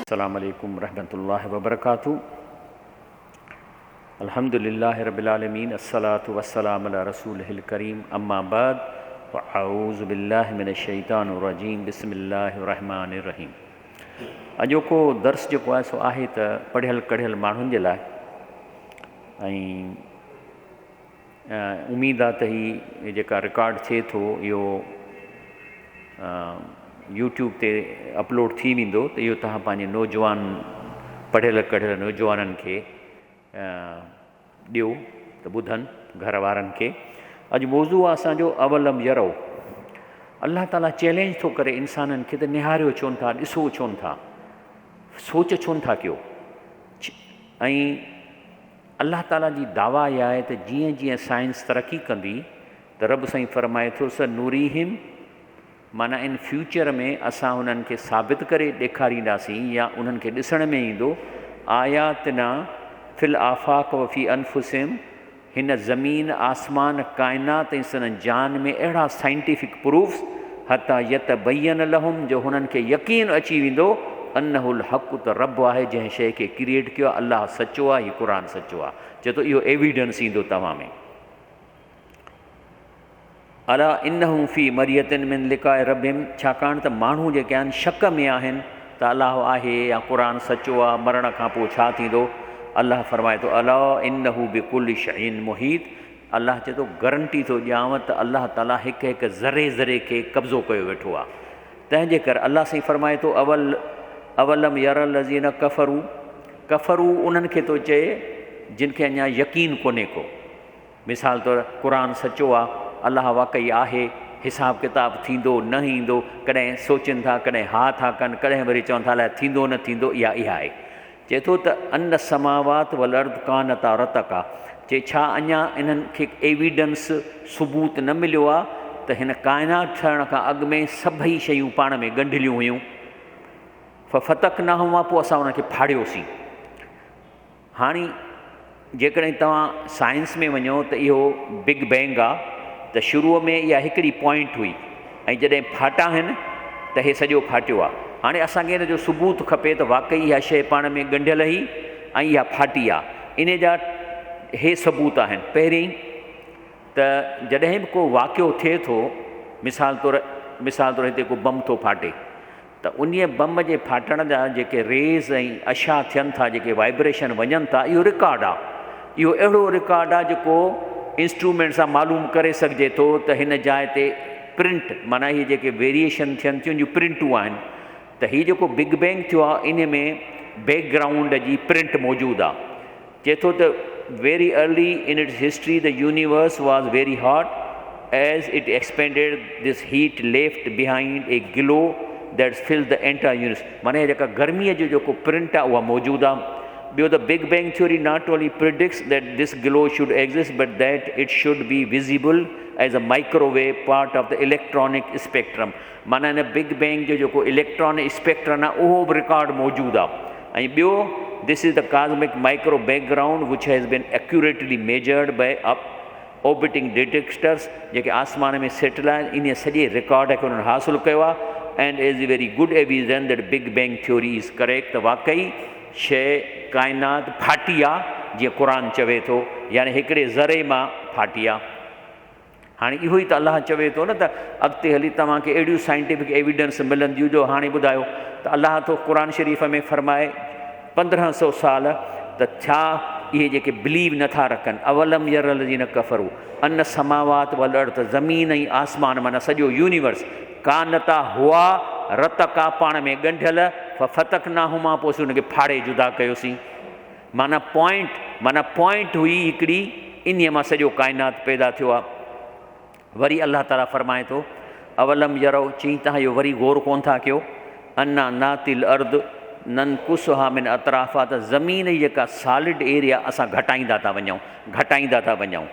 السلام عليڪم ورحمة الله وبرڪاته الحمد لله رب العالمين الصلاة والسلام علي رسوله الڪريم اما بعد فاعوذ بالله من الشيطان الرجيم بسم الله الرحمن الرحيم اڄوڪو درس جيڪو آهي سو آهي ته پڙهيل ڪڙهيل ماڻهن جي لاء ۽ اميد آ ته هي جيڪا رڪارڊ ٿئي ٿو اهو يوٽيوب تي اپلوڊ ٿي ويندو ته اهو توهان پنهنجي نوجوان پڙهيل ڪڙهيل نوجوانن کي ڏيو ته ٻڌن گهر وارن کي اڄ موضوع آ اسان جو اولم يرو الله تعالي چئلينج ٿو ڪري انسانن کي ته نهاريو ڇو نٿا ڏسو ڇو نٿا سوچ ڇو نٿا ڪيو ۽ الله تعاليٰ جي دعويٰ اها آهي ته جيئن جيئن سائنس ترقي ڪندي ته رب سائين فرمائي ٿو سنريهم معنيٰ ان فيوچر ۾ اسان انهن کي ثابت ڪري ڏيکارينداسين يا انهن کي ڏسڻ ۾ ايندو آياتنا في الآفاق وفي انفسهم هن زمين، آسمان، ڪائنات ۽ سندن جان ۾ اهڙا سائنٽيفڪ پروفس حتيٰ يتبين لهم جو هنن کي يقين اچي ويندو انه الحق ته رب آهي جنهن شيء کي ڪريئيٽ ڪيو آهي الله سچو آهي هي قرآن سچو آهي چئي ٿو اهو ايويڊنس ايندو توهان ۾. الا انهم في مرية من لقاء ربهم ڇاڪاڻ ته ماڻهو جيڪي آهن شڪ ۾ آهن ته الله آهي يا قرآن سچو آهي مرڻ کان پوء ڇا ٿيندو الله فرمائي ٿو الا انه بڪل شيء محيط الله چئي ٿو گرنٽي ٿو ڏيانو ته الله تعالي هڪ هڪ ذري ذري کي قبضو ڪيو ويٺو آهي تنهن جي ڪري الله سائين فرمائي ٿو اول اولم ير الذين ڪفروا ڪفروا انهن کي ٿو چئي جن کي اڃا يقين ڪونهي ڪو مثال طور قرآن سچو آ، الله واقعي آهي، حساب ڪتاب ٿيندو نه ايندو، ڪڏهن سوچين ٿا ڪڏهن ها ٿا ڪن، ڪڏهن وري چون ٿا الائي ٿيندو نه ٿيندو اها اها آهي. چئي ٿو ته ان السماوات والارض ڪانتا رتقا چئي ڇا اڃا انهن کي ايويڊنس، ثبوت، نه مليو آ ته هن ڪائنات ٺهڻ کان اڳ ۾ سڀئي شيون پاڻ ۾ ڳنڍيليون هيون. ففتقناهما پوء اسان انهن کي ڦاڙيوسين. هاڻي جيڪڏهن توهان سائنس ۾ وڃو ته اهو بگ بينگ آ ته شروع ۾ اها هڪڙي پوائنٽ هئي ۽ جڏهن ڦاٽا آهن ته هي سڄو ڦاٽيو آ. هاڻي اسان کي ان جو ثبوت کپي ته واقعي اها شيء پاڻ ۾ ڳنڍيل هئي ۽ اها ڦاٽي آ. انهي جا هي ثبوت آهن. پهرين ته جڏهن به ڪو واقعو ٿئي ٿو مثال طور مثال طور هتي ڪو بم ٿو ڦاٽي ته انهيء بم جي ڦاٽڻ جا جيڪي ريز ۽ اشعا ٿين ٿا، جيڪي وائبريشن وڃن ٿا، اهو رڪارڊ آ. اهو اهڙو رڪارڊ آ جيڪو انسٽرومينٽ سان معلوم ڪري سگهجي ٿو ته هن جاء تي پرنٽ معنيٰ اهي جيڪي ويريئيشن ٿين ٿيون ان جون پرنٽون آهن ته هي جيڪو بگ بينگ ٿيو آ انهيء ۾ بيڪ گرائونڊ جي پرنٽ موجود آ. چئي ٿو ته very early in its history the universe was very hot as it expanded this heat left behind a glow that fill the entire universe معنيٰ هي جيڪا گرميء جو جيڪو پرنٽ آهي اها موجود آهي ٻيو ته big bang theory not only predicts that this glow should exist but that it should be visible as a microwave part of the electronic spectrum معنيٰ ان بگ بينگ جو جيڪو اليڪٽران اسپيڪٽرن آهي اهو به رڪارڊ موجود آهي ۽ ٻيو this is the cosmic micro background which has been accurately measured by orbiting detectors جيڪي آسمان ۾ سيٽل آهن انهي سڄي رڪارڊ کي انهن حاصل ڪيو آهي and is very good evidence that big bang theory is correct ته واقعي شيء ڪائنات ڦاٽي آهي جيئن قرآن چوي ٿو يعني هڪڙي ذري مان ڦاٽي آهي. هاڻي اهو ئي ته الله چوي ٿو نه ته اڳتي هلي توهان کي اهڙيون سائنٽيفڪ ايويڊنس ملنديون جو هاڻي ٻڌايو ته الله ٿو قرآن شريف ۾ فرمائي 1500 سال ته ڇا اهي جيڪي بليو نٿا رکن اولم ير الذين ڪفروا ان السماوات والارض زمين ۽ آسمان معنيٰ سڄو يونيورس ڪانتا هئا رتقا پاڻ ۾ ڳنڍيل ففتقناهما پوء اسين ان کي ڦاڙي جدا ڪيوسين. معنيٰ پوائنٽ، معنيٰ پوائنٽ هئي هڪڙي، انهيء مان سڄو ڪائنات پيدا ٿيو آهي. وري الله تعاليٰ فرمائي ٿو، اولم يروا، چئين توهان اهو وري غور ڪونه ٿا ڪيو، انا ناتي الارض ننقصها من اطرافها ته زمين جي جيڪا سالڊ ايريا اسان گهٽائيندا ٿا وڃون، گهٽائيندا ٿا وڃون.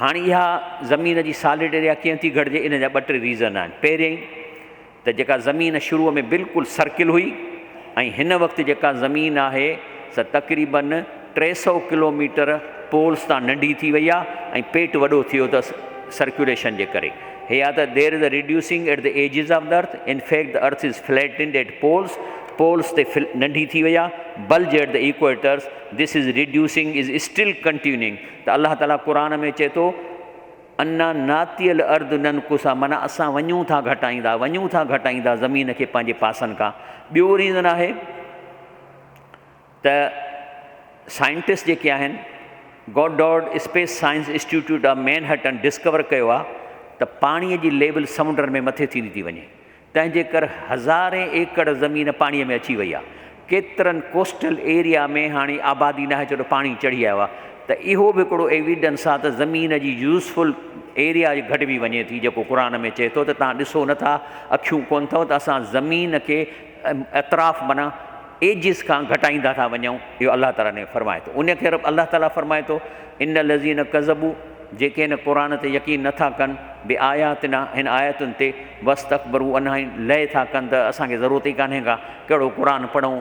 هاڻي اها زمين جي سالڊ ايريا ڪيئن ٿي گهٽجي، ان جا ٻه ٽي ريزن آهن. پهرئين ته جيڪا زمين شروع ۾ بلڪل سرڪل هئي ۽ هن وقت جيڪا زمين آهي سا تقريبن 300 ڪلوميٽر پولس تان ننڍي ٿي وئي آهي ۽ پيٽ وڏو ٿي ويو اٿس سرڪيوليشن جي ڪري. هي آ ته there is a reducing at the edges of the earth in fact the earth is flattened at poles پولس تي ننڍي ٿي وئي آهي، bulge at the equators, this is reducing is still continuing ته الله تعالي قرآن ۾ چئي ٿو انا ناتي الارض ننقصها معنيٰ اسان وڃون ٿا گهٽائيندا وڃون ٿا گهٽائيندا زمين کي پنهنجي پاسن کان. ٻيو ريزن آهي ته سائنٽسٽ جيڪي آهن Goddard space science institute of Manhattan discover ڪيو آهي ته پاڻي جي ليول سمنڊن ۾ مٿي ٿيندي ٿي وڃي تنهن جي ڪر هزارين ايڪڙ زمين پاڻي ۾ اچي وئي آهي ڪيترن ڪوسٽل ايريا ۾ هاڻي آبادي ناهي ڇو ته پاڻي چڙهي آيو آهي ته اهو به هڪڙو ايويڊنس آهي ته زمين جي يوزفل ايريا گهٽبي وڃي ٿي جيڪو قرآن ۾ چئي ٿو ته تان ڏسو نٿا اکيون ڪون اٿو ته اسان زمين کي اطراف معنيٰ ايجز کان گهٽائيندا ٿا وڃون اهو الله تعاليٰ ني فرمائي ٿو ان کي الله تعاليٰ فرمائي ٿو ان الذين ڪذبوا جيڪي هن قرآن تي يقين نٿا ڪن بآياتنا هن آيتن تي واستڪبروا عنها لئه ٿا ڪن ته اسان کي ضرورت ئي ڪانهي ڪا ڪهڙو قرآن پڙهون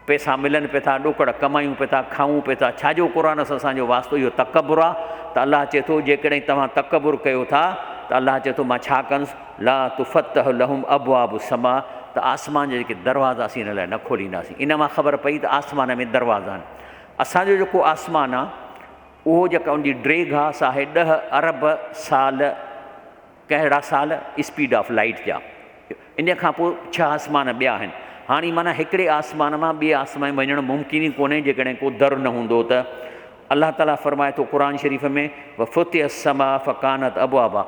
پئسا ملن پئي ٿا ڏوڪڙ ڪمايون پئي ٿا کائون پئي ٿا ڇا جو قرآن سان اسان جو واسطو اهو تڪبر آ ته الله چئي ٿو جيڪڏهن توهان تڪبر ڪيو ٿا ته الله چئي ٿو مان ڇا ڪنس لا تفتح لهم ابواب السماء ته آسمان جا جيڪي دروازا اسين هن لاء نه کولينداسين. ان مان خبر پئي ته آسمان ۾ دروازا آهن. اسان جو جيڪو آسمان آهي اهو جيڪا ان جي ڊيگهه آهي سا آهي ڏهه ارب سال ڪهڙا سال اسپيڊ آف لائيٽ جا. ان کان پوء ڇهه آسمان ٻيا آهن. هاڻي معنيٰ هڪڙي آسمان مان ٻئي آسمان ۾ وڃڻ ممڪن ئي ڪونهي جيڪڏهن ڪو در نه هوندو ته. الله تعالي فرمائي ٿو قرآن شريف ۾ وفتح السماء فڪانت ابوابا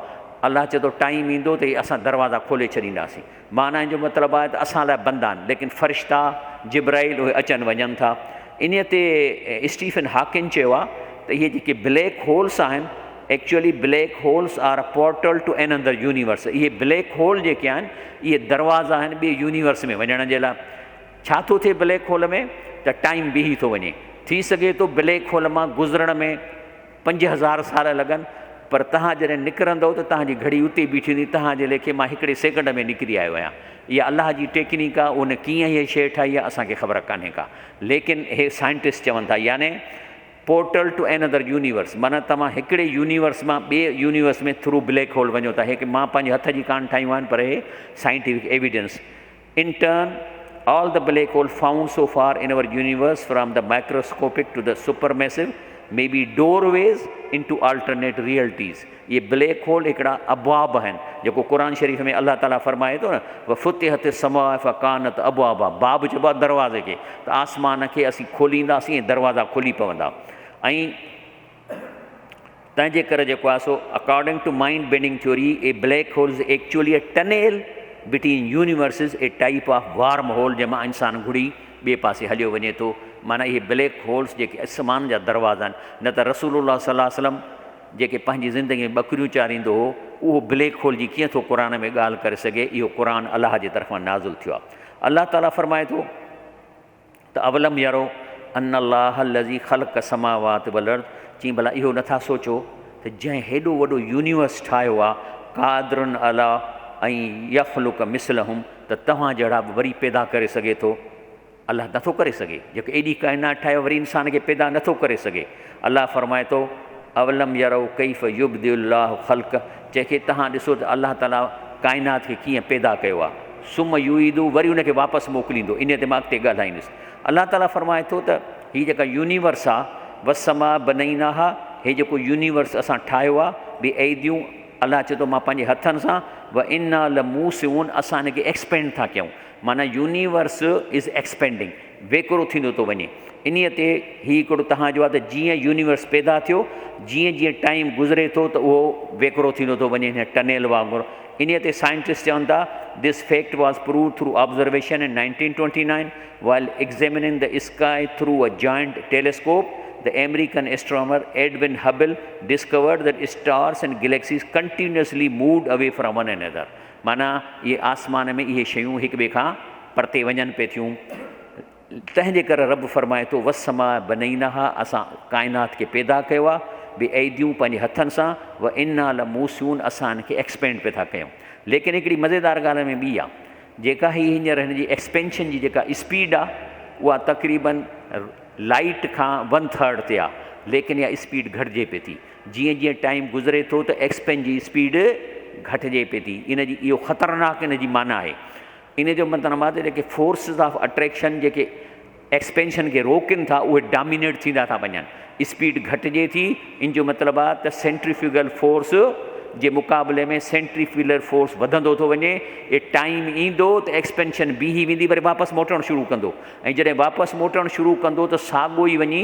الله چئي ٿو ٽائيم ايندو ته هي اسان دروازا کولي ڇڏينداسين معنيٰ ان جو مطلب آهي ته اسان لاء بند آهن ليڪن فرشتا جبرائيل اهي اچن وڃن ٿا انهي تي اسٽيفن هاڪن چيو آهي ته اهي جيڪي بليڪ هولس آهن actually black holes are a portal to another universe اهي بليڪ هول جيڪي آهن اهي دروازا آهن ٻئي يونيورس ۾ وڃڻ جي لاء ڇا ٿو ٿئي بليڪ هول ۾ ته ٽائيم بيهي ٿو وڃي. ٿي سگهي ٿو بليڪ هول مان گذرڻ ۾ 5000 سال لڳن پر توهان جڏهن نڪرندؤ ته توهان جي گهڙي اتي بيٺي هوندي توهان جي ليکي مان هڪڙي سيڪنڊ ۾ نڪري آيو آهيان. اها الله جي ٽيڪنيڪ آهي ان ڪيئن هيء شيء ٺاهي آهي اسان کي خبر ڪانهي ڪا ليڪن هي سائنٽسٽ چون ٿا يعني پورٽل ٽو اينادر يونيورس معنيٰ توهان هڪڙي يونيورس مان ٻئي يونيورس ۾ ٿرو بليڪ هول وڃو ٿا. هي مان پنهنجي هٿ جي ڪانه ٺاهيون آهن پر هي scientific evidence In turn, all the black hole found so far in our universe from the microscopic to the supermassive may be doorways into alternate realities. اهي بليڪ هول هڪڙا ابواب آهن جيڪو قرآن شريف ۾ الله تعالي فرمائي ٿو نه وفتحت السماء فڪانت ابوابا باب چئبو آهي دروازي کي ته آسمان کي اسين کولينداسين ۽ دروازا کلي پوندا ۽ تنهن جي ڪري جيڪو آهي سو according to mind bending theory a black hole is actually a tunnel between universes a type of worm hole جنهن مان انسان گهڙي ٻئي پاسي هليو وڃي ٿو معنيٰ اهي بليڪ هولز جيڪي اسمان جا دروازا آهن نه ته رسول الله صلي الله عليه وسلم جيڪي پنهنجي زندگي ۾ ٻڪريون چاريندو هو اهو بليڪ هول جي ڪيئن ٿو قرآن ۾ ڳالهه ڪري سگهي اهو قرآن الله جي طرفان نازل ٿيو آهي الله تعاليٰ فرمائي ٿو ته اولم يروا ان الله الذي خلق السماوات والارض چيائين ڀلا اهو نٿا سوچو ته جنهن هيڏو وڏو يونيورس ٺاهيو آهي قادر علي ان يخلق مثلهم ته توهان جهڙا به وري پيدا ڪري سگهي ٿو الله نٿو ڪري سگهي جيڪو ايڏي ڪائنات ٺاهي وري انسان کي پيدا نٿو ڪري سگهي الله فرمائي ٿو اولم يروا ڪيف يبدئ الله الخلق چئي کي توهان ڏسو ته الله تعالي ڪائنات کي ڪيئن پيدا ڪيو آهي ثم يعيده وري ان کي واپس موڪليندو انهي تي مان اڳتي ڳالهائيندس الله تعالي فرمائي ٿو ته هي جيڪا يونيورس آهي والسماء بنيناها هي جيڪو يونيورس اسان ٺاهيو آهي بأيديون الله چئي ٿو مان پنهنجي هٿن سان وانا لموسعون اسان ان کي ايڪسپينڊ ٿا ڪيون معنيٰ يونيورس از ايڪسپينڊنگ ويڪرو ٿيندو ٿو وڃي. انهيء تي هي هڪڙو تهان جو آهي ته جيئن يونيورس پيدا ٿيو، جيئن جيئن ٽائيم گذري ٿو ته اهو ويڪرو ٿيندو ٿو وڃي هن ٽنيل وانگر. انهيء تي سائنٽسٽ چون ٿا، This fact was proved through observation in 1929 while examining the sky through a giant telescope, the American astronomer Edwin Hubble discovered that stars and galaxies continuously moved away from one another. معنيٰ اهي آسمان ۾ اهي شيون هڪ ٻئي کان پرتي وڃن پئي ٿيون، تنهن جي ڪري رب فرمائي ٿو، والسماء بنيناها اسان ڪائنات کي پيدا ڪيو آهي، بأيديون پنهنجي هٿن سان، وانا لموسعون اسان ان کي ايڪسپينڊ پئي ٿا ڪيون. ليڪن هڪڙي مزيدار ڳالهه ان ۾ ٻي آهي، جيڪا هي هينئر هن جي ايڪسپينشن جي جيڪا اسپيڊ آهي اها تقريبن لائيٽ کان ون ٿرڊ تي آهي، ليڪن اها اسپيڊ گهٽجي پئي ٿي. جيئن جيئن ٽائيم گذري ٿو ته ايڪسپين جي اسپيڊ گهٽجي پئي ٿي. ان جي اهو خطرناڪ ان جي معنيٰ آهي. ان جو مطلب آهي ته جيڪي فورسز آف اٽريڪشن جيڪي ايڪسپينشن کي روڪين ٿا اهي ڊامينيٽ ٿيندا ٿا وڃن. اسپيڊ گهٽجي ٿي ان جو مطلب آهي ته سينٽريفيوگل فورس جي مقابلي ۾ سينٽريفيولر فورس وڌندو ٿو وڃي. اي ٽائيم ايندو ته ايڪسپينشن بيهي ويندي وري واپس موٽڻ شروع ڪندو ۽ جڏهن واپس موٽڻ شروع ڪندو ته ساڳو ئي وڃي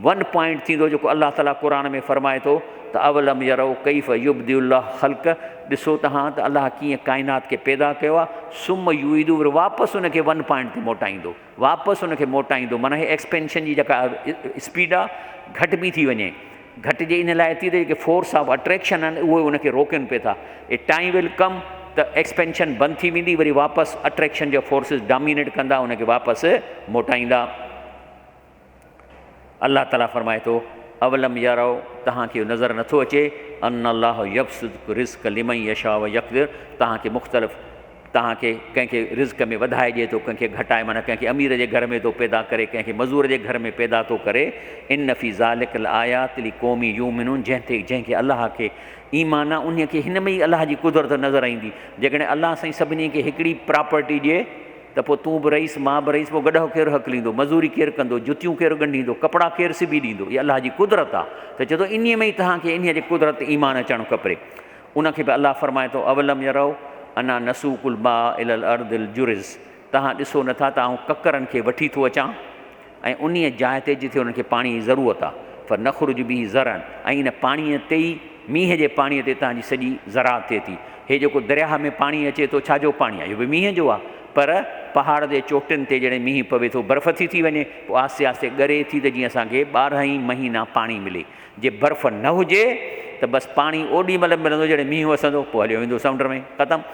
ون پوائنٽ ٿيندو جيڪو الله تعالي قرآن ۾ فرمائي ٿو ته اولم يرو ڪيف يبدئ الله خلق ڏسو ته هان ته الله ڪيئن ڪائنات کي پيدا ڪيو آهي ثم يعيده وري واپس ان کي ون پوائنٽ تي موٽائيندو واپس ان کي موٽائيندو معنيٰ هي ايڪسپينشن جي جيڪا اسپيڊ آهي گهٽبي ٿي وڃي گهٽجي ان لاء ٿي ته جيڪي فورس آف اٽريڪشن آهن اهي ان کي روڪين پئي ٿا اي ٽائيم will ڪم ته ايڪسپينشن بند ٿي ويندي وري واپس اٽريڪشن جا فورسز ڊامينيٽ ڪندا ان کي واپس موٽائيندا. الله تعاليٰ فرمائي ٿو، اولم يروا توهان کي اهو نظر نٿو اچي، ان الله يبسط الرزق لمن يشاء ويقدر توهان کي مختلف توهان کي ڪنهن کي رزق ۾ وڌائي ڏئي ٿو ڪنهن کي گهٽائي معنيٰ ڪنهن کي امير جي گهر ۾ ٿو پيدا ڪري ڪنهن کي مزور جي گهر ۾ پيدا ٿو ڪري ان في ذلک لآيات لقوم يؤمنون جنهن تي جنهن کي الله کي ايمان آهي انهي کي هن ۾ ئي الله جي قدرت نظر ايندي جيڪڏهن الله سائين سڀني کي هڪڙي پراپرٽي ڏئي ته پوء تون به رئيس، مان به رئيس، پوء گڏهه ڪير هڪليندو، مزوري ڪير ڪندو، جتيون ڪير ڳنڍيندو، ڪپڙا ڪير سبي ڏيندو، هي الله جي قدرت آ ته چئي ٿو انهيء ۾ ئي توهان کي انهيء جي قدرت تي ايمان اچڻ کپري. ان کي به الله فرمائي ٿو، اولم يروا انا نسوق الماء الي الارض الجرز توهان ڏسو نٿا ته آئون ڪڪرن کي وٺي ٿو اچان ۽ انهيء جاء تي جتي انهن کي پاڻيء جي ضرورت آ، فنخرج به زرعا ۽ ان پاڻيء تي ئي، مينهن جي پاڻيء تي توهان جي سڄي زراعت ٿئي ٿي. هي جيڪو درياهه ۾ پاڻي اچي ٿو، ڇا جو پاڻي آ؟ اهو به مينهن جو آ. پر پهاڙ جي چوٽين تي جڏهن مينهن پوي ٿو، برف ٿي ٿي وڃي، پوء آهستي آهستي ڳري ٿي ته جيئن اسان کي 12 ئي مهينا پاڻي ملي. جي برف نه هجي ته بس پاڻي اوڏي مهل ملندو جڏهن مينهن وسندو، پوء هليو ويندو سمنڊ ۾، ختم.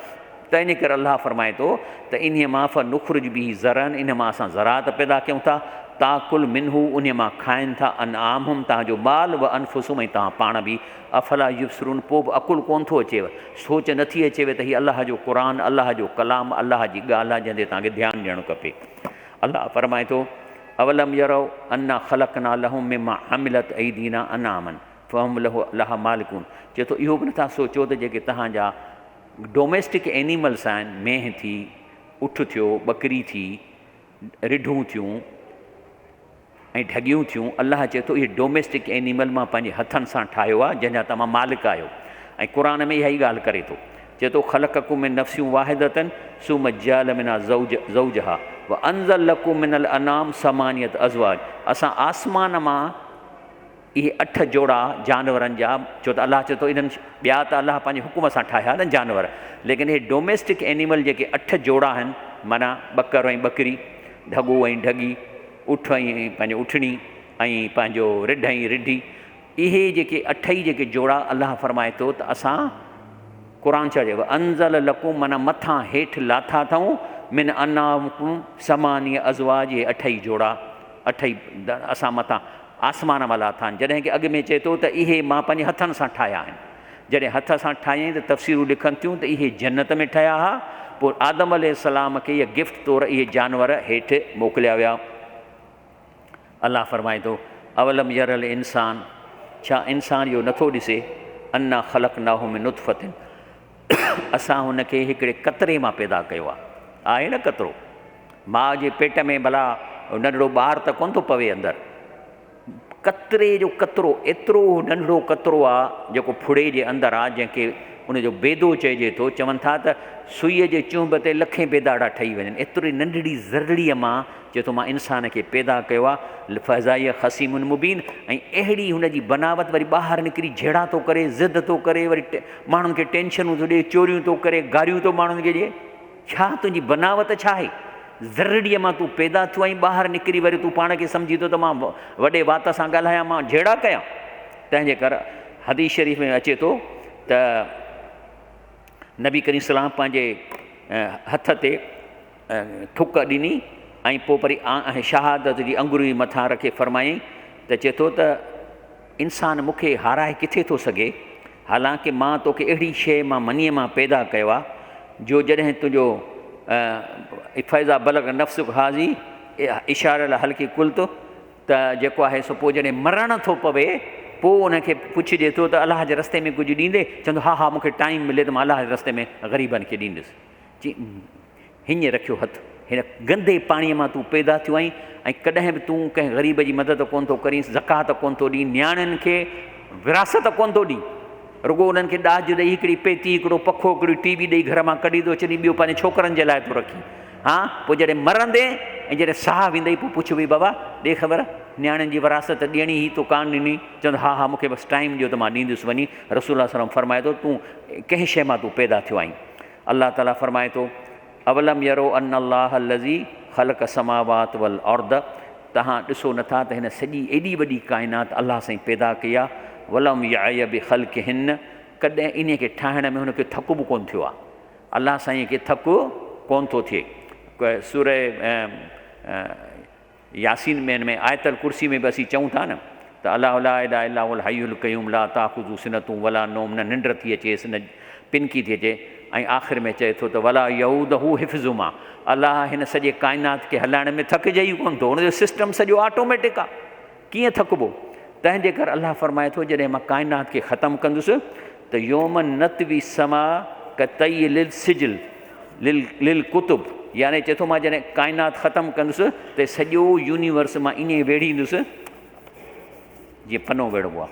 تنهن ڪري الله فرمائي ٿو ته انهيء مان فنخرج به زرعا ان مان اسان زراعت پيدا ڪيون ٿا، تاڪل منه انهيء مان کائن ٿا، انعامهم توهان جو مال، وانفسهم ۽ توهان پاڻ به، افلا يبصرون پوء به عقل ڪونه ٿو اچيو، سوچ نه ٿي اچيو ته هي الله جو قرآن، الله جو ڪلام، الله جي ڳالهه آهي جنهن تي توهان کي ڌيان ڏيڻ کپي. الله فرمائي ٿو، اولم يروا انا خلقنا لهم مما عملت ايدينا انعاما فهم لها مالڪون چئي ٿو اهو به نٿا سوچو ته جيڪي توهان جا ڊوميسٽڪ اينيملس آهن، مينهن ٿي، اٺ ٿيو، ٻڪري ٿي، رڍون ٿيون ۽ ڍڳيون ٿيون، الله چئي ٿو اهي ڊوميسٽڪ اينيمل مان پنهنجي هٿن سان ٺاهيو آهي جنهن جا توهان مالڪ آهيو ۽ قرآن ۾ اها ئي ڳالهه ڪري ٿو چئي ٿو خلقڪم من نفس واحدة ثم جعل منها زوجها وانزل لڪم من الانعام ثمانية ازواج اسان آسمان مان اهي اٺ جوڙا جانورن جا، ڇو ته الله چئي ٿو انهن ٻيا ته الله پنهنجي حڪم سان ٺاهيا نه جانور، ليڪن اهي ڊوميسٽڪ اينيمل جيڪي اٺ جوڙا آهن معنيٰ ٻڪر ۽ ٻڪري، ڍڳو ۽ ڍڳي، اٺ ۽ پنهنجو اٺڻي ۽ پنهنجو رڍ ۽ رڍي، اهي جيڪي اٺ ئي جيڪي جوڙا الله فرمائي ٿو ته اسان قرآن ڇا چئي انزل لڪم معنيٰ مٿان هيٺ لاٿا اٿئون من انعامڪم ثمانيه ازواج اهي اٺ ئي جوڙا اٺ ئي اسان مٿان آسمان مان لاٿا آهن، جڏهن ڪه اڳ ۾ چئي ٿو ته اهي مان پنهنجي هٿن سان ٺاهيا آهن. جڏهن هٿ سان ٺاهيائين ته تفسيرون لکن ٿيون ته اهي جنت ۾ ٺهيا ها، پوء آدم عليه السلام کي اها گفٽ طور اهي جانور هيٺ موڪليا ويا. الله فرمائي ٿو، اولم ير الانسان ڇا انسان اهو نٿو ڏسي، انا خلقناه من نطفة اسان هن کي هڪڙي قطري مان پيدا ڪيو آهي. آهي نه قطرو؟ ماء جي پيٽ ۾ ڀلا ننڍڙو ٻار ته ڪونه ٿو پوي اندر. قطري جو قطرو ايترو ننڍڙو قطرو آ جيڪو ڦڙي جي اندر آ جنهن کي ان جو بيدو چئجي ٿو. چون ٿا ته سوئيء جي چهنب تي لکين بيداڙا ٺهي وڃن. ايتري ننڍڙي ذرڙيء مان چئي ٿو مان انسان کي پيدا ڪيو آ. فاذا هي خصيم مبين ۽ اهڙي هن جي بناوت وري ٻاهر نڪري جهيڙا ٿو ڪري، ضد ٿو ڪري، وري ماڻهن کي ٽينشنون ٿو ڏئي، چوريون ٿو ڪري، گاريون ٿو ماڻهن کي ڏئي. ڇا تنهنجي بناوت ڇا آهي؟ ذرڙيء مان تون پيدا ٿيو آهين، ٻاهر نڪري وري تون پاڻ کي سمجهين ٿو ته مان وڏي وات سان ڳالهايان، مان جهيڙا ڪيان. تنهن جي ڪر حديث شريف ۾ اچي ٿو ته نبي ڪريم صلي الله عليه وسلم پنهنجي هٿ تي ٿڪ ڏني ۽ پوء وري شهادت جي انگري مٿان رکي فرمايائين ته چئي ٿو ته انسان مون کي هارائي ڪٿي ٿو سگهي، حالانڪه مان توکي اهڙي شيء مان منيء مان پيدا ڪيو آهي، جو جڏهن تنهنجو فاذا بلغ نفسک هذه اشار الي حلقي قلت ته جيڪو آهي سو پوء جڏهن مرڻ ٿو پوي پوء ان کي پڇجي ٿو ته الله جي رستي ۾ ڪجهه ڏيندي؟ چوندو ها ها مون کي ٽائيم ملي ته مان الله جي رستي ۾ غريبن کي ڏيندس. چي هيئن رکيو هٿ، هن گندي پاڻيء مان تون پيدا ٿيو آهين ۽ ڪڏهن به تون ڪنهن غريب جي مدد ڪونه ٿو ڪرين، زڪوات ڪونه ٿو ڏين، نياڻين کي وراثت ڪونه ٿو ڏين، رڳو انهن کي ڏاج ڏئي هڪڙي پيتي، هڪڙو پکو، هڪڙي ٽي وي ڏئي گهر مان ڪڍي ٿو ڇڏين، ٻيو پنهنجي ڇوڪرن جي لاء ٿو رکين. ها، پوء جڏهن مرندين ۽ جڏهن ساهه ويندئي پوء پڇبئي بابا ڏي خبر، نياڻين جي وراثت ڏيڻي هئي تو ڪانه ڏني؟ چوندو ها ها مون کي بس ٽائيم ڏيو ته مان ڏيندس وڃي. رسول الله صلي الله عليه وسلم فرمائي ٿو تون ڪنهن شيء مان تون پيدا ٿيو آهين؟ الله تعالي فرمائي ٿو، اولم يروا ان الله الذي خلق السماوات والارض توهان ڏسو نٿا ته هن سڄي ايڏي وڏي ڪائنات الله سائين پيدا ڪئي آهي ولم يعي بخلقهن ڪڏهن انهي کي ٺاهڻ ۾ هن کي ٿڪ به ڪونه ٿيو آهي الله سائين کي ٿڪ ڪونه ٿو ٿئي سوره ياسين ۾ ۾ آيت الڪرسي ۾ به اسين چئون ٿا نه ته الله لا اله الا هو الحي القيوم لا تاخذه سنة ولا نوم نه ننڊ ٿي اچيس نه پنڪي ٿي اچي ۽ آخر ۾ چئي ٿو ته ولا يئوده حفظهما الله هن سڄي ڪائنات کي هلائڻ ۾ ٿڪجي ئي ڪونه ٿو هن جو سسٽم سڄو آٽوميٽڪ آ ڪيئن ٿڪبو تنهن جي ڪري الله فرمائي ٿو جڏهن مان ڪائنات کي ختم ڪندس ته يوم نطوي السماء ڪطي للسجل للڪتب يعني چئي ٿو مان جڏهن ڪائنات ختم ڪندس ته سڄو يونيورس مان ائين ويڙهيندس جيئن پنو ويڙهبو آهي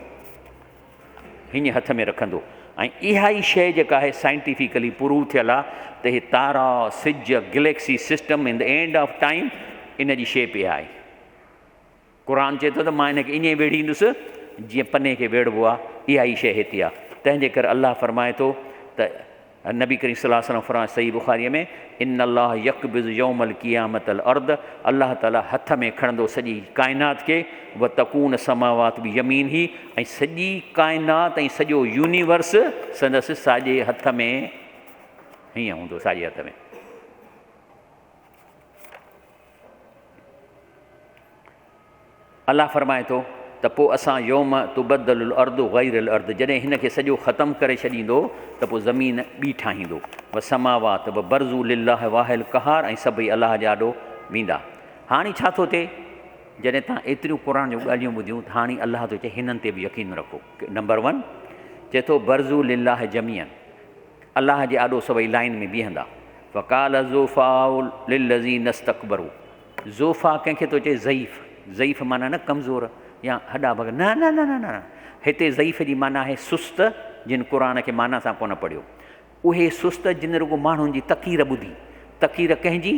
هيئن هٿ ۾ رکندو ۽ اها ئي شيء جيڪا آهي سائنٽيفڪلي پروو ٿيل آهي ته هي تارا سج galaxy system in the end of time ان جي شيپ اها آهي قرآن چئي ٿو ته مان هن کي ائين ويڙهيندس جيئن پني کي ويڙهبو آهي، اها ئي شيء هتي آهي. تنهن جي ڪري الله فرمائي ٿو ته نبي ڪريم صلي الله عليه وسلم فرمايو صحيح بخاريء ۾ ان الله يقبض يوم القيامة الارض الله تعالي هٿ ۾ کڻندو سڄي ڪائنات کي وتڪون السماوات بيمينه ۽ سڄي ڪائنات ۽ سڄو يونيورس سندس ساڄي هٿ ۾ هيئن هوندو ساڄي هٿ ۾. الله فرمائي ٿو ته پوء اسان يوم تبدل الارض غير الارض جڏهن هن کي سڄو ختم ڪري ڇڏيندو ته پوء زمين ٻي ٺاهيندو والسماوات وبرزوا لله واحد القهار ۽ سڀئي الله جي آڏو ويندا. هاڻي ڇا ٿو ٿئي؟ جڏهن توهان ايتريون قرآن جون ڳالهيون ٻڌيون ته هاڻي الله ٿو چئي هنن تي به يقين رکو. نمبر ون چئي ٿو برزوا لله جميعا الله جي آڏو سڀئي لائين ۾ بيهندا. فقال الضعفاء للذين استڪبروا ضعفاء ڪنهن کي ٿو چئي ضعيف ضعيف معنيٰ نه ڪمزور يا هڏا ڀڳا نه نه نه نه نه هتي ضعيف جي معنيٰ آهي سست جن قرآن کي معنيٰ سان ڪونه پڙهيو اهي سست جن رڳو ماڻهن جي تقرير ٻڌي تقرير ڪنهن جي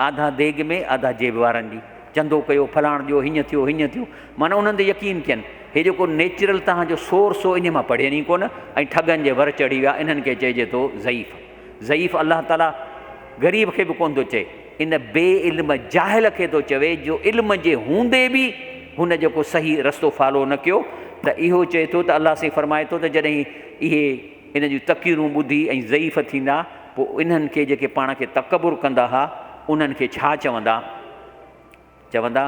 آڌا ديڳ ۾ آڌا جيب وارن جي چندو ڪيو فلاڻ ڏيو هيئن ٿيو هيئن ٿيو معنيٰ انهن تي يقين ڪين هي جيڪو نيچرل تهان جو سورس هو ان مان پڙهين ئي ڪونه ۽ ٺڳن جي ور چڙهي ويا انهن کي چئجي ٿو ضعيف ضعيف الله تعاليٰ غريب کي به ڪونه ٿو چئي، ان بي علم جاهل کي ٿو چوي جو علم جي هوندي به هن جيڪو صحيح رستو فالو نه ڪيو ته اهو چئي ٿو ته الله سائين فرمائي ٿو ته جڏهن اهي ان جون تقريرون ٻڌي ۽ ضعيف ٿيندا پوء انهن کي جيڪي پاڻ کي تڪبر ڪندا ها انهن کي ڇا چوندا؟ چوندا،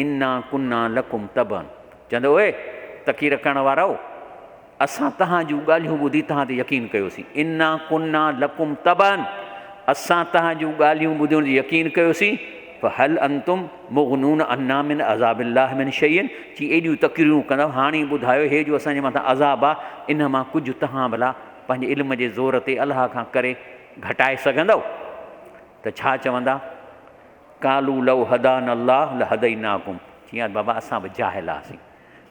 انا ڪنا لڪم تبعا چوندو، اي تقرير ڪرڻ وارؤ! اسان توهان جون ڳالهيون ٻڌي توهان تي يقين ڪيوسين. انا ڪنا لڪم تبعا اسان توهان جون ڳالهيون ٻڌي ان تي يقين ڪيوسين. فهل انتم مغنون عنا من عذاب الله من شيء چي ايڏيون تقريرون ڪندؤ هاڻي ٻڌايو هي جو اسان جي مٿان عذاب آ ان مان ڪجهه توهان ڀلا پنهنجي علم جي زور تي الله کان ڪري گهٽائي سگهندؤ؟ ته ڇا چوندا؟ قالوا لو هدانا الله لهديناڪم چيائين بابا اسان به جاهل هئاسين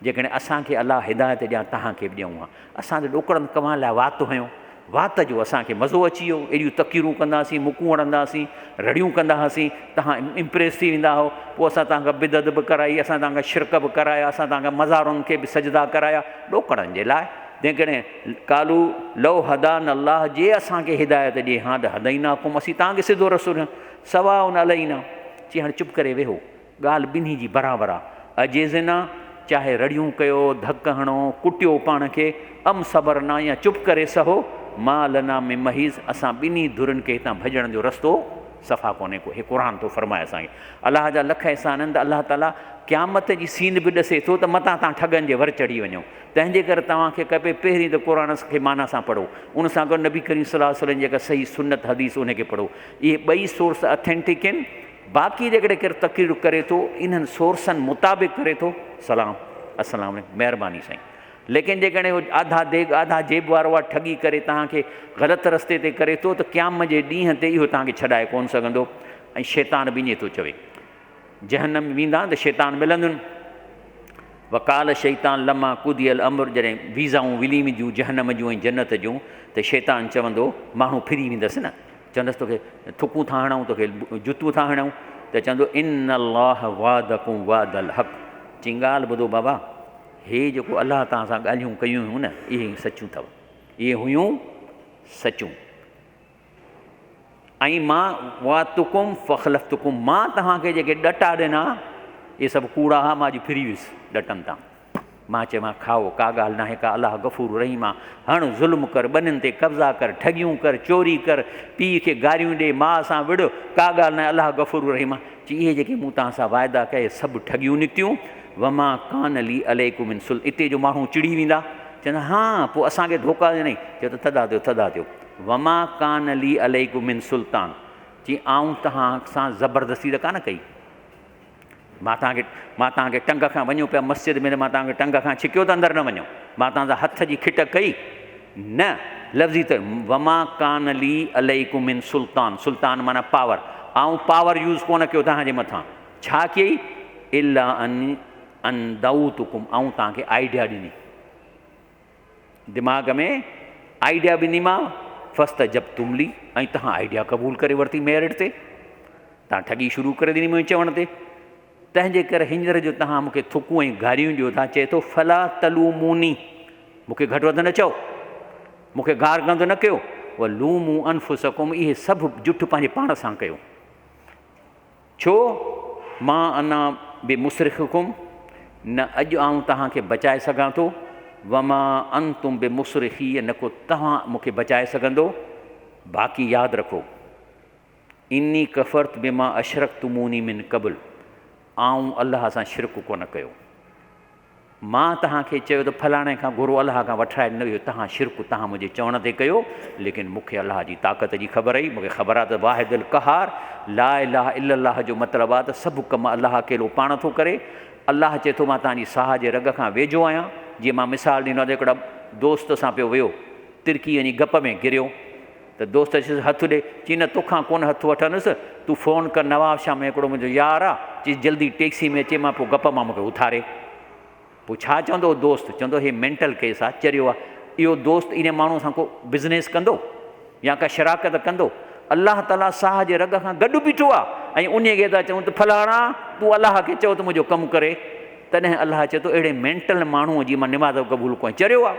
جيڪڏهن اسان کي الله هدايت ڏيان توهان کي به ڏيون ها اسان ته ڏوڪڙن ڪمائڻ لاء وات هنيو وات جو اسان کي مزو اچي ويو ايڏيون تقريرون ڪندا هئاسين مڪون هڻندا هئاسين رڙيون ڪندا هئاسين توهان امپريس ٿي ويندا هئو پوء اسان توهان کان بدعت به ڪرائي اسان توهان کان شرڪ به ڪرايا اسان توهان کان مزارن کي به سجدا ڪرايا ڏوڪڙن جي لاء جيڪڏهن قالوا لو هدانا الله جي اسان کي هدايت ڏي ها ته هديناڪم اسين توهان کي سڌو رستو ڏيون سواء علينا، چي هاڻي چپ ڪري ويهو، ڳالهه ٻنهي جي برابر آ، اجزنا، چاهي رڙيون ڪيو، ڌڪ هڻو، ڪٽيو پاڻ کي، ام صبرنا يا چپ ڪري سهو، ما لنا من محيص، اسان ٻنهي ڌرين کي هتان ڀڄڻ جو رستو صفا ڪونهي ڪو، هي قرآن ٿو فرمائي اسان کي. الله جا لک احسان آهن ته الله تعاليٰ قيامت جي سين به ڏسي ٿو ته متان توهان ٺڳن جي ور چڙهي وڃو، تنهن جي ڪري توهان کي کپي پهرين ته قرآن کي معنيٰ سان پڙهو، ان سان گڏ نبي ڪريم صلي الله عليه وسلم جي جيڪا صحيح سنت حديث ان کي پڙهو. اهي ٻئي سورس اٿينٽڪ آهن، باقي جيڪڏهن ڪير تقرير ڪري ٿو انهن سورسن مطابق ڪري ٿو. سلام السلام عليڪم مهرباني سائين. ليڪن جيڪڏهن هو آڌا ديڳ آڌا جيب وارو آهي ٺڳي ڪري توهان کي غلط رستي تي ڪري ٿو ته قيام جي ڏينهن تي اهو توهان کي ڇڏائي ڪونه سگهندو ۽ شيطان به ائين ٿو چوي جهنم ۾ ويندا ته شيطان ملندن وقال شيطان لما قضي الامر جڏهن ويزائون ولي وينديون جهنم جون ۽ جنت جون ته شيطان چوندو ماڻهو ڦري ويندس نه چوندس توکي ٿڪون ٿا هڻون توکي جتون ٿا هڻون ته چوندو ان الله وعدکم وعد الحق چين ڳالهه ٻڌو بابا هي جيڪو الله توهان سان ڳالهيون ڪيون هيون نه اهي سچيون اٿو اهي هيون سچون ۽ مان وعدتڪم فخلفتڪم مان توهان کي جيڪي ڏٽا ڏنا اهي سڀ ڪوڙا ها مان اڄ ڦري ويس ڏٽن تان مان چيو کائو ڪا ڳالهه ناهي ڪا الله غفور رحيم آ هڻ ظلم ڪر ٻنين تي قبضا ڪر ٺڳيون ڪر چوري ڪر پيء کي گاريون ڏي ماء سان وڙهه ڪا ڳالهه ناهي الله غفور رحيم آ چي اهي جيڪي مون توهان سان واعدا ڪيا اهي سڀ ٺڳيون نڪتيون وما ڪان لي عليڪم من سل اتي جو ماڻهو چڙي ويندا چوندا ها پوء اسان کي ڌوڪا ڏنئي چيو ته ٿڌا ٿيو ٿڌا ٿيو وما ڪان لي عليڪم من سلطان چي آئون توهان سان زبردستي ته ڪانه ڪئي مان توهان کي مان توهان کي ٽنگ کان وڃو پيا مسجد ۾ مان توهان کي ٽنگ کان ڇڪيو ته اندر نه وڃو مان توهان سان هٿ جي کٽ ڪئي نه لفظي ته وما ڪان لي عليڪم من سلطان سلطان معنی پاور آئون پاور يوز ڪونه ڪيو توهان جي مٿان ڇا ڪيئي الا ان ان دعوتڪم آئون توهان کي آئيڊيا ڏني دماغ ۾ آئيڊيا به ڏنيمانو فاستجبتم لي ۽ توهان آئيڊيا قبول ڪري ورتي ميرٽ تي توهان ٺڳي شروع ڪري ڏني منهنجي چوڻ تي تنهن جي ڪري هينئر جو توهان مون کي ٿڪون ۽ گاريون ڏيو ٿا چئي ٿو فلا تلوموني مون کي گهٽ وڌ نه چئو مون کي گار گند نه ڪيو ولومو انفسکم اهي سڀ جٺ پنهنجي پاڻ سان ڪيو ڇو ما انا بمصرخڪم نه اڄ آئون توهان کي بچائي سگهان ٿو، وما انتم بمصرخي نه ڪو توهان مون کي بچائي سگهندو، باقي ياد رکو، اني ڪفرت بما اشرڪتموني من قبل آئون الله سان شرڪ ڪونه ڪيو. مان توهان کي چيو ته فلاڻي کان گهرو الله کان وٺرائي ڏنو اهو توهان شرڪ توهان منهنجي چوڻ تي ڪيو ليڪن مون کي الله جي طاقت جي خبر هئي مون کي خبر آهي ته واحد القهار لا اله الا الله جو مطلب آهي ته سڀ ڪم الله اڪيلو پاڻ ٿو ڪري الله چئي ٿو مان توهان جي ساهه جي رڳ کان ويجهو آهيان جيئن مان مثال ڏنو آهي ته هڪڙا دوست سان پيو ويو ترڪي وڃي گپ ۾ گريو ته دوست چيس هٿ ڏي، چي نه توکان ڪونه هٿ وٺندس، تون فون ڪر نوابشاهه ۾ هڪڙو منهنجو يار آ، چيس جلدي ٽيڪسي ۾ اچي مان پوء گپ مان مونکي اٿاري. پوء ڇا چوندو اهو دوست، چوندو هي مينٽل ڪيس آ، چريو آ، اهو دوست ان ماڻهو سان ڪو بزنيس ڪندو يا ڪا شراڪت ڪندو؟ الله تعاليٰ ساهه جي رڳ کان گڏ بيٺو آ ۽ انهي کي ٿا چئون ته فلاڻا تون الله کي چئو ته منهنجو ڪم ڪري. تڏهن الله چئي ٿو اهڙي مينٽل ماڻهوء جي مان نماز به قبول ڪونه چريو آ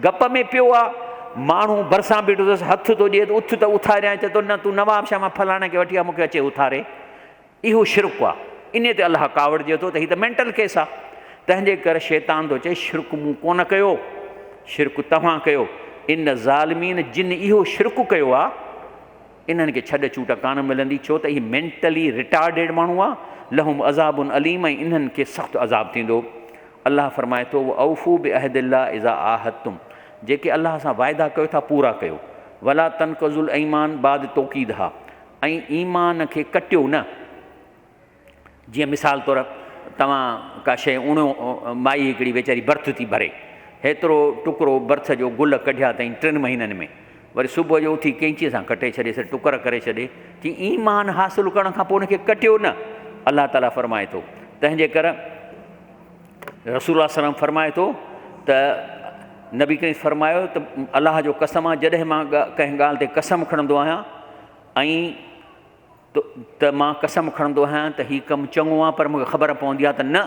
گپ ۾ پيو آ ماڻهو ڀرسان بيٺو اٿس هٿ ٿو ڏئي ته اٿ ته اٿاريان چئي ٿو نه تون نواب شاهه مان فلاڻي کي وٺي آ مون کي اچي اٿاري اهو شرڪ آ انهي تي الله ڪاوڙجي ٿو ته هي ته مينٽل ڪيس آ تنهن جي ڪري شيطان ٿو چئي شرڪ مون ڪونه ڪيو شرڪ توهان ڪيو ان ظالمين جن اهو شرڪ ڪيو آ انهن کي ڇڏ ڇوٽ ڪانه ملندي ڇو ته اهي مينٽلي ريٽارڊيڊ ماڻهو هئا، لهم عذاب اليم ۽ انهن کي سخت عذاب ٿيندو. الله فرمائي ٿو، واوفو بعهد الله اذا عاهدتم جيڪي الله سان واعدا ڪيو ٿا پورا ڪيو، ولا تنقضوا الايمان بعد توڪيدها ۽ ايمان کي ڪٽيو نه. جيئن مثال طور توهان ڪا شيء اڻيو، مائي هڪڙي ويچاري برٿ ٿي ڀري، هيترو ٽڪرو برٿ جو گل ڪڍيا اٿائين ٽن مهينن ۾، وري صبح جو اٿي قينچيء سان ڪٽي ڇڏيس، ٽڪر ڪري ڇڏي، چي ايمان حاصل ڪرڻ کان پوء ان کي ڪٽيو نه، الله تعاليٰ فرمائي ٿو، تنهن جي ڪر رسول الله صلي الله عليه وسلم فرمائي ٿو ته نبي ڪريم فرمايو ته الله جو قسم آ جڏهن مان ڪنهن ڳالهه تي قسم کڻندو آهيان ۽ ته مان قسم کڻندو آهيان ته هي ڪم چڱو آهي پر مون کي خبر پوندي آهي ته نه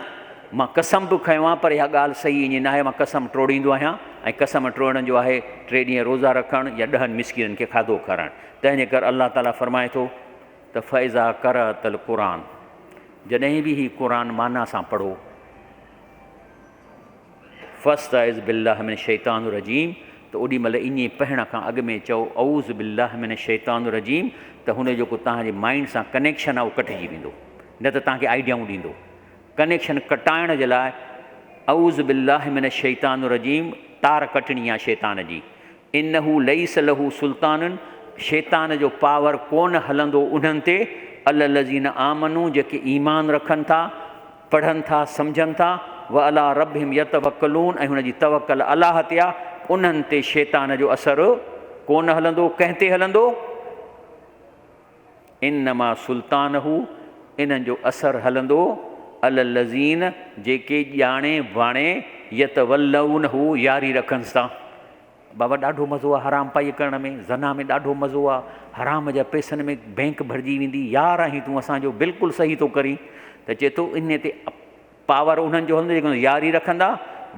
مان قسم به کنيو آهي پر اها ڳالهه صحيح ائين ناهي مان قسم ٽوڙيندو آهيان ۽ قسم ٽوڙڻ جو آهي ٽي ڏينهن روزا رکڻ يا ڏهن مسڪينن کي کاڌو کارائڻ تنهن جي ڪري الله تعاليٰ فرمائي ٿو ته فاذا قرأت القرآن جڏهن به هي قرآن معنيٰ سان پڙهو فاستعذ بالله من الشيطان الرجيم ته اوڏي مهل ائين پڙهڻ کان اڳ ۾ چئو اعوذ بالله من الشيطان الرجيم ته هن جو جيڪو توهان جي مائنڊ سان ڪنيڪشن آهي اهو ڪٽجي ويندو نه ته توهان کي آئيڊيائون ڏيندو ڪنيڪشن ڪٽائڻ جي لاء اعوذ بالله من الشيطان الرجيم تار ڪٽڻي آهي شيطان جي انه ليس له سلطان شيطان جو پاور ڪونه هلندو انهن تي الذين آمنوا جيڪي ايمان رکن ٿا پڙهن ٿا، سمجهن ٿا، وعليٰ ربهم يتوڪلون ۽ هن جي توڪل الله تي آ، انهن تي شيطان جو اثر ڪونه هلندو، ڪنهن تي هلندو؟ انما سلطانه انهن جو اثر هلندو علي الذين جيڪي ڄاڻي واڻي يتولونه ياري رکنس ٿا. بابا ڏاڍو مزو آ حرام پائي ڪرڻ ۾، زنا ۾ ڏاڍو مزو آ، حرام جا پئسن ۾ بئنڪ ڀرجي ويندي، يار آهين تون اسان جو بلڪل صحيح ٿو ڪرين ته چئي ٿو انهي تي پاور انهن جو هلندو جيڪي ياري رکندا،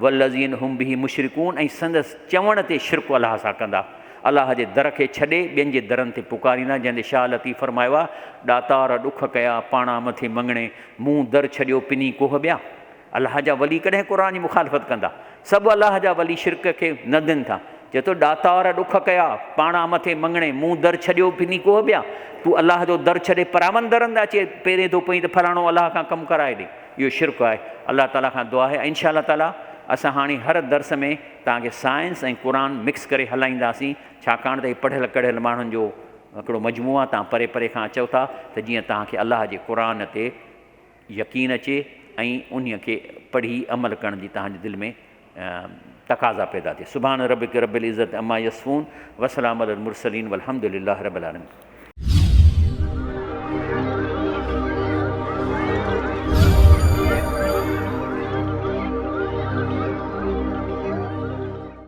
والذين هم به مشرڪون ۽ سندس چوڻ تي شرڪ الله سان ڪندا، الله جي در کي ڇڏي ٻين جي درن تي پڪاريندا، جنهن تي شاهه لطيف فرمايو آ، ڏاتار ڏک ڪيا پاڻا مٿي مڱڻي، مون در ڇڏيو پني ڪوهه ٻيا. الله جا ولي ڪڏهن قرآن جي مخالفت ڪندا؟ سڀ الله جا ولي شرڪ کي نندين ٿا. چئي ٿو ڏاتار ڏک ڪيا، پاڻا مٿي مڱڻي، مون در ڇڏيو پني ڪوهه ٻيا. تون الله جو در ڇڏي پراون درن ڏي اچي پيرين ٿو پئين ته فلاڻو الله کان ڪم ڪرائي ڏي. اهو شرڪ آهي. الله تعاليٰ کان دعا آهي ۽ انشاء الله تعاليٰ اسان هاڻي هر درس ۾ توهان کي سائنس ۽ قرآن مڪس ڪري هلائينداسين ڇاڪاڻ ته هي پڙهيل ڪڙهيل ماڻهن جو هڪڙو مجموعو آهي توهان پري پري کان اچو ٿا ته جيئن توهان کي الله جي قرآن تي يقين اچي ۽ انهيء کي پڙهي عمل ڪرڻ جي توهان جي دل ۾ تقاضا پيدا ٿئي. سبحان ربک رب العزت عما يصفون وسلام علي المرسلين والحمد لله رب العالمين.